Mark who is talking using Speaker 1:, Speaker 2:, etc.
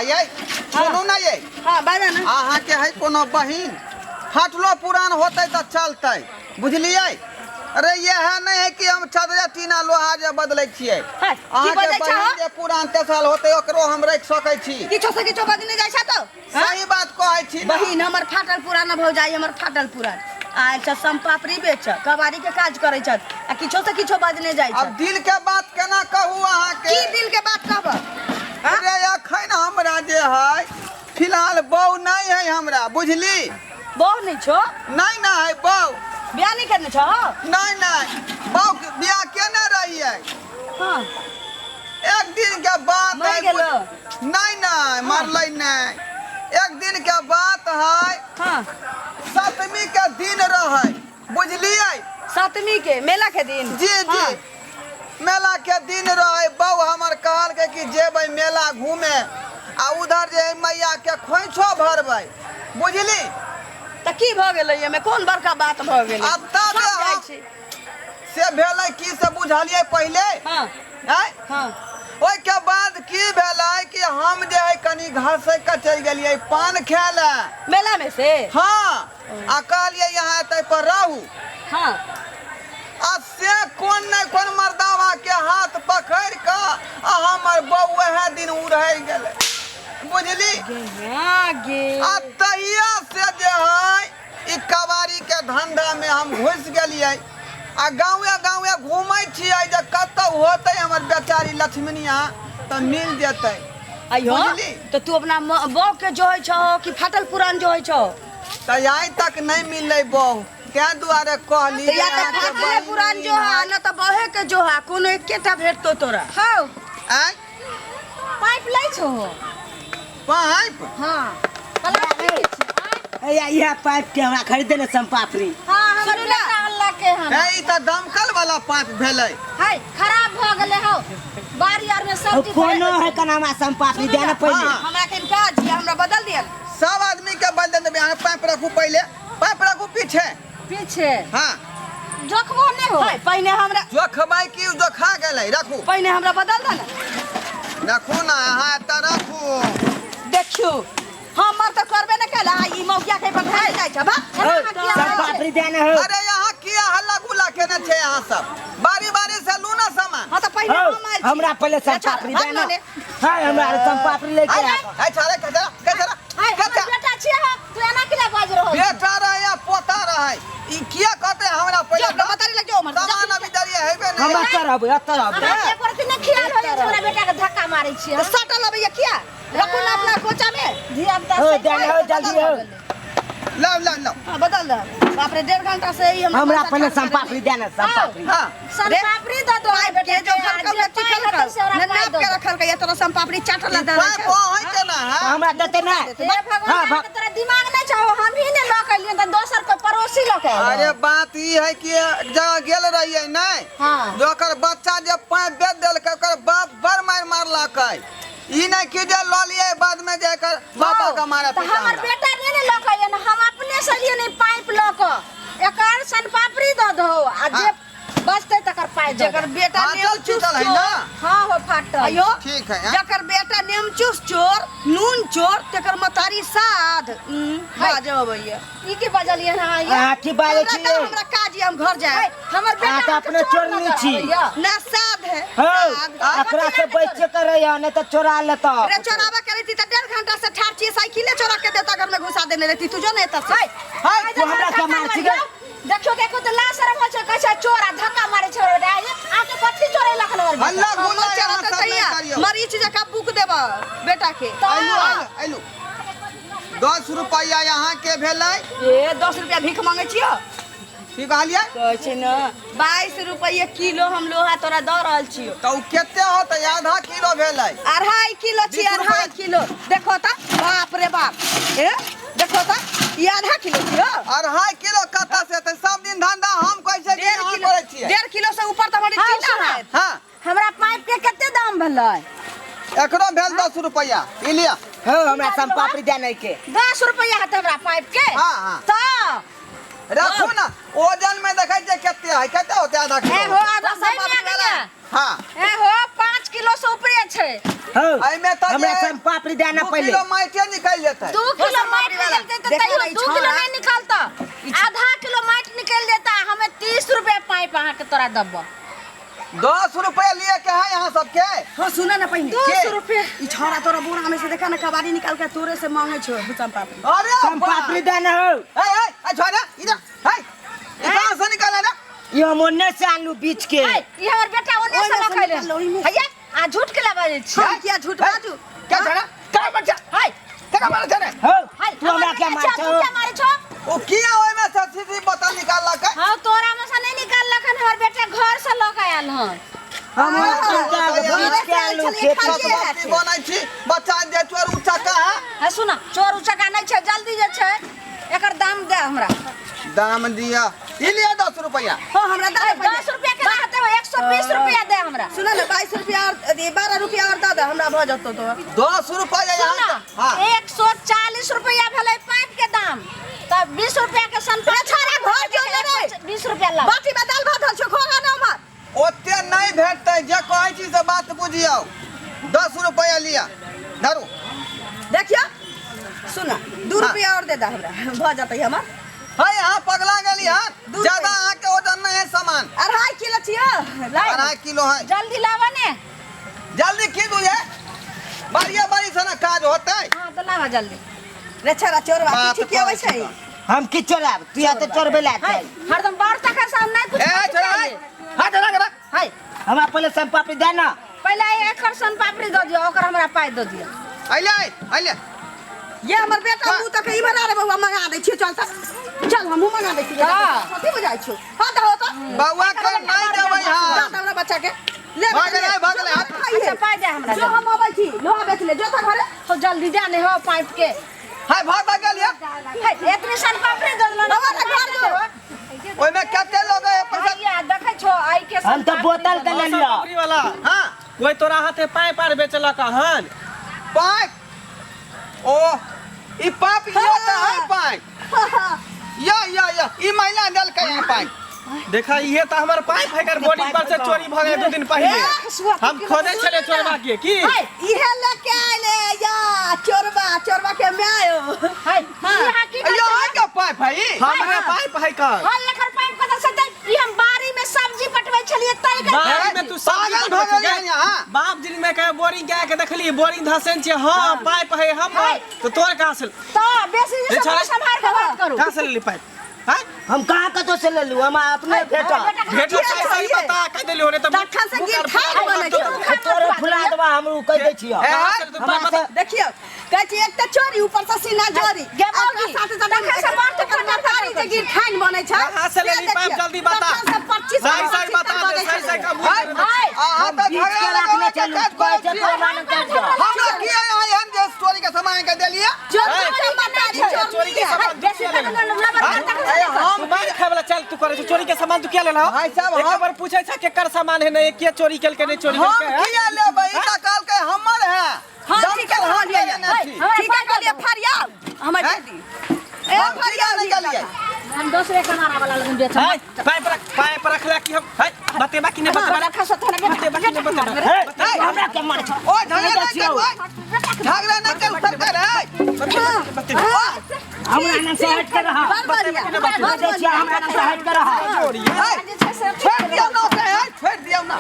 Speaker 1: ये सुनू ना ये।
Speaker 2: हाँ, बाजा ना।
Speaker 1: अहाँके है कोनो बहिन फाटलो पुरान होतै तऽ चलतै, बुझलियै? अरे इएह नहि है कि हम चदरा टीना लोहा जे बदलै छियै।
Speaker 2: है, की
Speaker 1: अहाँके
Speaker 2: बजै छहो?
Speaker 1: बहिन जे पुरान तेसाल होतै ओकरो हम राखि सकै छी।
Speaker 2: किछो से किछो बजने जाइ छ तो, हाँ?
Speaker 1: सही बात कहै छी ना।
Speaker 2: बहिन हमर फाटल पुरान, भौजाई हमर फाटल पुरान आयल छ, सम्पापड़ी बेच कबाड़ी के काज करै छथ आ किछो से किछो बजने जाइ
Speaker 1: अब
Speaker 2: छ।
Speaker 1: दिल के बात केना कहू अहाँके?
Speaker 2: की दिल के बात कहब?
Speaker 1: अरे अखन हमरा जे है फिलहाल बहू नहीं है हमरा, बुझली?
Speaker 2: बहू नहीं छो?
Speaker 1: नहीं ना है बहू।
Speaker 2: बियाह नहीं करने छो?
Speaker 1: नहीं नहीं, बहू के बियाह केने रही है।
Speaker 2: हाँ।
Speaker 1: एक दिन के बात
Speaker 2: मर
Speaker 1: है,
Speaker 2: गेलो?
Speaker 1: नहीं नहीं, मरलै नहीं। एक दिन के बात है।
Speaker 2: हाँ।
Speaker 1: सप्तमी के दिन रहे, बुझलियै?
Speaker 2: सप्तमी के मेला के दिन?
Speaker 1: जी जी।
Speaker 2: हाँ।
Speaker 1: मेला के दिन रहे, बहू हमर कहलकै कि जेबै मेला घूमे आ उधर जे है मैया के खोइछो भरबै, बुझली?
Speaker 2: तऽ की भऽ गेलै? एहिमे कोन बड़का बात भऽ गेलै?
Speaker 1: आ तब
Speaker 2: सब जाइ
Speaker 1: हम
Speaker 2: छै।
Speaker 1: से भेलै की से बुझलियै पहिले?
Speaker 2: हाँ।
Speaker 1: आँय?
Speaker 2: हाँ।
Speaker 1: ओहिके बाद की भेलै कि हम जे है कनि घसै के चलि गेलियै पान खाय लए।
Speaker 2: मेला में से?
Speaker 1: हाँ, आ कहलियै यहाँ एतै पर रहू।
Speaker 2: हाँ।
Speaker 1: आ से कोन नहि कोन मर्दावा के हाथ पकड़ि कऽ आ हमर बहू वएह दिन उड़ै गेलै, बुझली?
Speaker 2: हाँ गे।
Speaker 1: आ तहिया से जे है ई कबाड़ी के धंधा में हम घुसि गेलियै आ गाँवे गाँवे घूमै छियै जे कतौ होतै हमर बेचारी लक्ष्मणिया तऽ मिल जेतै।
Speaker 2: अइयो
Speaker 1: बुझली?
Speaker 2: तऽ तू अपना बहू के जोहै छहो कि फाटल पुरान जोहै छहो?
Speaker 1: तऽ आइ तक नहि मिललै बहू, तें दुआरे कहली
Speaker 2: तऽ या
Speaker 1: जे
Speaker 2: तऽ
Speaker 1: अहाँके
Speaker 2: फाटले
Speaker 1: बहिन
Speaker 2: पुरान जो हा न तऽ बहे के जो हा, कोनो एकेटा भेटतो तोरा।
Speaker 3: हौ।
Speaker 1: आँय?
Speaker 3: पाइप लै छहो?
Speaker 1: पाइप?
Speaker 3: हाँ।
Speaker 4: या इएह पाइप के हमरा खरीदे ने सम्पापड़ी।
Speaker 3: हाँ, हमर
Speaker 2: सुनू ना।
Speaker 3: बेटा अनलकै हन।
Speaker 1: ए, ई तऽ दमकल वाला पाइप भेलै।
Speaker 3: है, खराब भऽ गेलै हौ। बाड़ी आर में सब्जी
Speaker 4: कोनो है कना हमरा सम्पापड़ी
Speaker 2: सुनू
Speaker 4: दे
Speaker 2: ना।
Speaker 4: ने पहिले।
Speaker 1: हाँ।
Speaker 2: हमरा के काज ये, हमरा बदल दिअ।
Speaker 1: सब आदमी के बदल देबै। अहाँ पाइप रखू पहिले, पाइप रखू पीछे।
Speaker 3: पीछे?
Speaker 1: हाँ।
Speaker 3: जोखबो नहि हो।
Speaker 2: है, पहिने हमरा
Speaker 1: जोखबै की जोखा गेलै, रखू।
Speaker 2: पहिने हमरा बदल दे ना।
Speaker 1: रखू ना, अहाँ एतऽ रखू।
Speaker 2: देखियौ, हमर तऽ करबे नहि केला, ई मौगिया के पर जाइ छ बा।
Speaker 4: सम्पापड़ी दे ने हौ।
Speaker 1: अरे यहाँ किया हल्ला गुल्ला केने छै अहाँ सब? बारी बारी से लू ना सामान।
Speaker 2: हाँ, तऽ पहिने
Speaker 4: हौ,
Speaker 2: हम आयल छी।
Speaker 4: हमरा पहिले
Speaker 2: ए, छोड़,
Speaker 4: सम्पापड़ी
Speaker 2: भाग
Speaker 4: दे ने।
Speaker 2: ने।
Speaker 4: है, हमरा सम्पापड़ी लेके
Speaker 1: है,
Speaker 4: आ।
Speaker 1: है, छोड़े, कचरा, कचरा,
Speaker 3: है, हमर
Speaker 1: कचरा।
Speaker 3: बेटा छियै हम, तू एना किया बाजि रहल छी?
Speaker 1: बेटा रहे या पोता रहे, ई किया कहते हमरा पहिले?
Speaker 2: जो, बतारी लग जो, उमर।
Speaker 1: सामान अभी दरिया हेबे नहीं।
Speaker 4: हम एतऽ रहबै, एतऽ रहबै।
Speaker 3: हमरा एको रत्ती नहि खियाल होइए जे हमरा बेटा के धक्का मारै छियै।
Speaker 2: तऽ सटल अबैया किया? रखू ना अपना कोचा में।
Speaker 3: धिया पुता
Speaker 4: हो,
Speaker 3: से
Speaker 4: दे ने, हो, जल्दी हो।
Speaker 1: लाओ, लाओ, लाओ।
Speaker 2: हाँ, बदल दे। बाप रे, 1.5 घंटा से ही
Speaker 4: हमरा पहिले सम्पापड़ी दे ने, सम्पापड़ी।
Speaker 1: हाँ।
Speaker 3: सम्पापड़ी दऽ दो
Speaker 2: पाइप के जो
Speaker 3: बेटा के,
Speaker 2: खरकल
Speaker 3: जे
Speaker 2: के
Speaker 3: पाइ
Speaker 2: चिखल
Speaker 3: हेतै से ओकरा
Speaker 2: ने
Speaker 3: पाइ
Speaker 2: नाप
Speaker 3: दऽ
Speaker 2: के
Speaker 3: दो।
Speaker 2: रखल के तोरा सम्पापड़ी चाटल
Speaker 1: ई
Speaker 2: दे
Speaker 1: पाइप अहीं के ना है?
Speaker 4: हमरा देते ना।
Speaker 3: हे भगवान,
Speaker 4: हाँ,
Speaker 3: अहाँके तोरा दिमाग नहि छौ, हमही ने लऽ के एलियनि तऽ दोसर कोइ पड़ोसी लऽ के एलै।
Speaker 1: अरे बात ई है कि एक जगह गेल रहियै नहि,
Speaker 3: हाँ।
Speaker 1: जो ओकर बच्चा जे पाइप बेच देलकै ओकर बाप बड़ मारि मारलकै। ई नहि कि जे लऽ लियै बाद में जे एकर बाबा के मारे
Speaker 3: तऽ
Speaker 1: पीटे
Speaker 3: हमर
Speaker 1: हमरा।
Speaker 3: बेटा नहि ने लऽ के एलै, हम अपने से एलियै ने पाइप लऽ के। एकर सनपापड़ी दऽ दहो आ जे
Speaker 1: हाँ।
Speaker 3: बचतै तकर पाइ दऽ
Speaker 2: जकर
Speaker 3: दहो।
Speaker 2: बेटा
Speaker 1: फाटल
Speaker 2: नेमचूस
Speaker 1: चीतल है
Speaker 2: चोर
Speaker 1: ना?
Speaker 3: हाँ हो, फाटल।
Speaker 2: अयो,
Speaker 1: ठीक है, हाँ।
Speaker 2: जकर बेटा नेमचूस चोर, नून चोर, तेकर मतारी साध। बाजब अबैया।
Speaker 3: ई की बजलियै अहाँ ये?
Speaker 4: अहाँ की बाजै
Speaker 2: हमरा
Speaker 4: छी?
Speaker 2: तऽ हमरा काज ये, हम घर जायब।
Speaker 3: है, हमर बेटा
Speaker 4: अहाँ तऽ अपने
Speaker 3: अहाँके चोर
Speaker 4: चोरनी
Speaker 3: नजर
Speaker 4: छी।
Speaker 3: आबैया।
Speaker 2: ना साध है।
Speaker 4: हौ,
Speaker 2: साध।
Speaker 4: एकरा से बच के रहिया, नहीं तऽ चोरा लेतौ।
Speaker 2: अरे चोराबा करे थी तऽ 1.5 घंटा से ठाढ़ छी, साइकिले चोरा के देता घर में घुसा देने रहती, तू जो ने एतऽ से।
Speaker 3: है,
Speaker 1: है,
Speaker 4: तू हमरा के मार छी गे?
Speaker 3: देखियौ तऽ एको तऽ लाज शरम होइ छै, कहै छै चोर आ धक्का मारै छै हमर बेटा। ये, अहाँके कथी चोरेलक हन हमर बेटा?
Speaker 1: हल्ला गुल्ला
Speaker 2: हमर
Speaker 1: यहाँ
Speaker 2: चोरा
Speaker 1: सब नहीं
Speaker 2: तैया
Speaker 1: करियौ।
Speaker 2: मरीच जकाँ बुक देबऽ बेटा के।
Speaker 1: अयलू, अयलू, अयलू। 10 रुपैआ यहाँ के भेलै।
Speaker 2: ए, 10 रुपया भीख मांगै छियौ?
Speaker 1: की कहलियै?
Speaker 2: कहै छै ने, 22 रुपये किलो हम लोहा तोरा दऽ रहल छियौ।
Speaker 1: तऽ ओ कते होतै? आधा किलो भेलै।
Speaker 2: 2.5 किलो छी,
Speaker 1: 20 रुपैआ।
Speaker 2: 2.5 किलो। देखो तऽ, बाप रे बाप। ए, देखो तऽ, ई आधा किलो छियौ।
Speaker 1: 2.5 किलो कतऽ से हेतै? सब दिन धंधा हम कहै छियै कि
Speaker 2: 1.5
Speaker 1: अहाँ
Speaker 2: किलो,
Speaker 1: करै छियै।
Speaker 2: 1.5 किलो से ऊपर तऽ हमर
Speaker 3: हाँ,
Speaker 2: टीना
Speaker 3: सुना।
Speaker 2: हैत।
Speaker 1: हाँ।
Speaker 3: हमरा पाइप के कते दाम भेलै?
Speaker 1: एकरो भेल 10 रुपैआ। ई लिअ।
Speaker 4: हौ, हमरा सम्पापड़ी दे नै के।
Speaker 3: 10 रुपैआ हेतै हमरा पाइप के?
Speaker 1: हाँ, हाँ।
Speaker 3: तऽ
Speaker 1: रखू ना, वजन में देखै छियै कते है, कते होतै आधा किलो?
Speaker 3: ए हो, आधा
Speaker 2: सम्पापड़ी
Speaker 3: सही में
Speaker 2: वाला।
Speaker 1: हाँ।
Speaker 3: ए हो, 5 किलो से ऊपरे छै। छै।
Speaker 4: हो,
Speaker 1: एहिमे तऽ
Speaker 4: हमरा
Speaker 1: जे
Speaker 4: सम पापड़ी दे ना
Speaker 1: दू
Speaker 4: पहिले।
Speaker 1: किलो माटिए निकालि जेतै।
Speaker 3: 2 किलो माटि निकलतै तऽ
Speaker 2: देखा
Speaker 3: तैयो
Speaker 2: ना ई
Speaker 3: 2 किलो
Speaker 2: छौड़ा।
Speaker 3: नहि निकलतौ, आधा किलो माटि निकलि जेता। हमे 30 रुपया पाइप अहाँके तोरा देबो।
Speaker 1: 10 रुपया लिए के है यहाँ सबके।
Speaker 2: हाँ सुन ना पहिने।
Speaker 3: 10 रुपया।
Speaker 2: ई छौड़ा तोरा बोरा में से देखा ना कबाड़ी निकाल के तोरे से मांगे छो सम पापड़ी।
Speaker 1: अरे
Speaker 4: सम पापड़ी दे ना हो।
Speaker 1: ए ए ए छोड़ा इधर है, ई कहाँ से निकाला ना?
Speaker 4: ई हम ओन्ने से आनलू बीच के।
Speaker 3: है, ई हमर बेटा ओने
Speaker 2: ओने
Speaker 3: से
Speaker 2: से
Speaker 3: लऽ के अयलै।
Speaker 2: निकाललो, ओहिमे।
Speaker 3: हैया आ झूठ के बाजै छी?
Speaker 2: हम किया झूठ बाजू?
Speaker 1: क्या छोड़ा का बच्चा
Speaker 3: है
Speaker 1: केना मारै छै रे?
Speaker 4: हो,
Speaker 3: है,
Speaker 4: तू हमरा
Speaker 3: हमर
Speaker 4: क्या
Speaker 3: बेटा
Speaker 4: मारै
Speaker 3: छौ,
Speaker 4: छौ?
Speaker 3: तू क्या मारै छौ?
Speaker 1: ओ किया ओहिमे से सीधी बोतल निकाललक?
Speaker 3: हाँ तोरा में से नहीं निकाललक हन, हमर बेटा घर से लऽ के आयल हन।
Speaker 4: हम बीच के आनलू खेत में।
Speaker 1: सतबत्ती बनै छी बच्चा जे चोर उचक्का है।
Speaker 3: है सुन, चोर उचक्का नहीं छै, जल्दी जे छै एकर दाम दे हमरा।
Speaker 1: दाम दिया, ई लिया 10 रुपया।
Speaker 2: हाँ हमरा दे
Speaker 3: है, 10 रुपया के ना हेतै, 120 रुपया दे हमरा।
Speaker 2: सुन ना 22 रुपया और 12 रुपया और दे दे हमरा, भ जतौ तो।
Speaker 1: 10 रुपया
Speaker 3: सुन
Speaker 1: यहाँ। हाँ
Speaker 3: 140 रुपया भेलै पाइप के दाम, तब 20 रुपया के सन
Speaker 2: रे छोरा, घर जो ले रे।
Speaker 3: 20 रुपया लाओ।
Speaker 2: बाटी में दाल भात छौ खोगा ना हमर।
Speaker 1: ओते नहीं भेटतै, जे कहै छी से बात बुझियौ। 10 रुपया लिया धरू।
Speaker 2: देखियो सुन 2 रुपया और दे दे हमरा, भ जतै हमर।
Speaker 1: है यहाँ पगला गेली हन,
Speaker 2: दू
Speaker 1: ज्यादा
Speaker 2: रुपया।
Speaker 1: अहाँ के वजन नहीं है सामान।
Speaker 2: 2.5 किलो छियो।
Speaker 1: 2.5 किलो है।
Speaker 3: जल्दी लावा ने।
Speaker 1: जल्दी की दूजे, बारिया बारी से ना काज होतै।
Speaker 3: हाँ तो लावा जल्दी।
Speaker 2: रे छोरा चोरवा
Speaker 1: बात
Speaker 2: ठीक अबै
Speaker 1: कहै
Speaker 2: छै।
Speaker 1: छी।
Speaker 4: हम की चोराब? तू यहाँ तो चोरबे ला
Speaker 3: है हरदम बार तक से हम नहीं कुछ
Speaker 1: ए
Speaker 3: खाइ
Speaker 1: छोरा
Speaker 3: छियै।
Speaker 1: हाथ रख रख।
Speaker 3: है
Speaker 4: हमरा पहिले सम पापड़ी दे ना।
Speaker 3: पहिले एकर सन पापड़ी दऽ दियौ, ओकर हमरा पाइ दऽ दियौ।
Speaker 1: अइले अइले।
Speaker 2: ये हमर बेटा मुँह तक ई बना रे बौआ, मंगा दै छियो, चल त चल हमहूँ मंगा दै छियो।
Speaker 3: हाँ।
Speaker 2: कथी बुझाइ छौ? हाँ दहो त।
Speaker 1: बौआ के नहीं देबै। हाँ
Speaker 2: दे हमरा बच्चा के ले।
Speaker 1: भऽ गेलै, भऽ गेलै, हाथ।
Speaker 3: अच्छा पाइ दे हमरा।
Speaker 2: जो हम अबै छी लोहा बेच ले जो त घरे।
Speaker 3: हो जल्दी जा नहीं हो पाइप के।
Speaker 1: है भऽ तऽ गेल ये।
Speaker 3: है एतनी सन पापड़ी दऽ देलौ।
Speaker 2: बौआ के घर जो।
Speaker 1: ओहिमे कते लोग है पैसा?
Speaker 3: भैया देखै छौ आई के
Speaker 4: हम तो बोतल के ले लियो।
Speaker 5: पापड़ी वाला।
Speaker 1: हाँ
Speaker 5: कोई तोरा हाथे पाइप आर बेचलक हन?
Speaker 1: पाइप? ओ ई पाइप यो तऽ है पाइप। या या या ई महिला देलकै है पाइप।
Speaker 5: देखा इहे तऽ हमर पाइप है, एकर बॉडी पर से चोरी भऽ गेलै 2 दिन पहिले। हम खोजै छलियै चोरबा के की।
Speaker 2: इहे लेके आइले या चोरबा, चोरबा के my
Speaker 3: है यहाँ की
Speaker 1: यो है के पाइप है ई?
Speaker 5: हमरा पाइप है कर।
Speaker 3: है एकर पाइप कतऽ से दै? ई हम बाड़ी में सब्जी पटबै छलियै तै के।
Speaker 5: बाड़ी में तू सब्जी
Speaker 1: पागल भऽ
Speaker 5: पटबै
Speaker 1: गेलै
Speaker 5: छी
Speaker 1: यहाँ।
Speaker 5: बाप जी में कहे बोरिंग के आके देखली, बोरिंग धसेन छियै। हाँ पाइप है हमर, तो तोर कहाँ से?
Speaker 3: तऽ बेसी जे
Speaker 5: ए, छोरा।
Speaker 3: सम्हार के बात करू।
Speaker 5: कहाँ से लेली पाइप? हैं?
Speaker 4: हम कहाँ कतौ से लेलू, हम अपने भेटल।
Speaker 5: भेटल सही बता कह देली होने तऽ
Speaker 2: तखन से गिर ठाक बनै छै।
Speaker 4: तोरे फुला देबा हमरू कहि दै छियौ।
Speaker 1: ए,
Speaker 5: कहाँ से तू
Speaker 4: हमरा
Speaker 5: पाइप बता?
Speaker 4: से
Speaker 2: देखियौ कहै छी एक तऽ चोरी ऊपर से सीना जोरी।
Speaker 3: गे मौगी,
Speaker 2: साथे साथे
Speaker 3: तखन से बात
Speaker 2: एकर तरकारी जे गिर खाइन बनै छै।
Speaker 5: कहाँ से लेली पाइप जल्दी बता।
Speaker 2: तखन से 25
Speaker 5: सही सही बता दे, सही सही का मुँह कर दे।
Speaker 1: अहाँ तऽ
Speaker 4: बीच के
Speaker 1: झगड़ा
Speaker 4: राखने
Speaker 1: लगाबै के
Speaker 4: छलू,
Speaker 1: काज
Speaker 4: कहै
Speaker 1: करै
Speaker 4: छै
Speaker 1: छी।
Speaker 4: तोरा मानम कर दियौ।
Speaker 1: हमरा किया यहाँ एहन जे चोरी के सामान के देलियै?
Speaker 5: चोरी के सामान तू किया लेलहो?
Speaker 1: ए, हम
Speaker 5: तू मार खाय वाला चल तू करे छौ, चोरी के सामान तू किया लेलहो?
Speaker 1: भाई साहब,
Speaker 5: एक
Speaker 1: हम-
Speaker 5: बार पूछै छै केकर सामान है नहीं, किया चोरी केलकै नहीं चोरी
Speaker 1: हम
Speaker 5: केलकै हैं?
Speaker 1: किया लेबै? ई तऽ कहलकै हमर है।
Speaker 2: हाँ,
Speaker 1: दम
Speaker 2: ठीक
Speaker 1: के
Speaker 2: है,
Speaker 1: हम
Speaker 2: लिअ,
Speaker 1: लेने छी।
Speaker 2: ठीक है कहलियै फरियाल हमर
Speaker 1: हैं?
Speaker 2: दे दी। ए
Speaker 1: हम किया
Speaker 2: फरियाल
Speaker 1: नहि गेलियै?
Speaker 3: हम दोसरे कमारा वाला लगन बेचब।
Speaker 5: है, पाइप रख, पाइप रखला कि हम है बतेबा कि नहीं बतेबा?
Speaker 3: रखा सो थोड़ा
Speaker 5: बतेबा कि नहीं बतेबा?
Speaker 4: हे, हमरा के मारै छौ?
Speaker 1: ओ झगड़ा नहि करू, ओए। झगड़ा नहि करू सरकार है।
Speaker 5: बतेबा
Speaker 4: हमरा नाम से हट के रह।
Speaker 2: बड़ बढ़िया।
Speaker 4: दै छियौ, हमरा नाम से हट के रह।
Speaker 5: चोरी है।
Speaker 1: है, छोड़ि दियौ ना ओकरा, है, छोड़ि दियौ ना।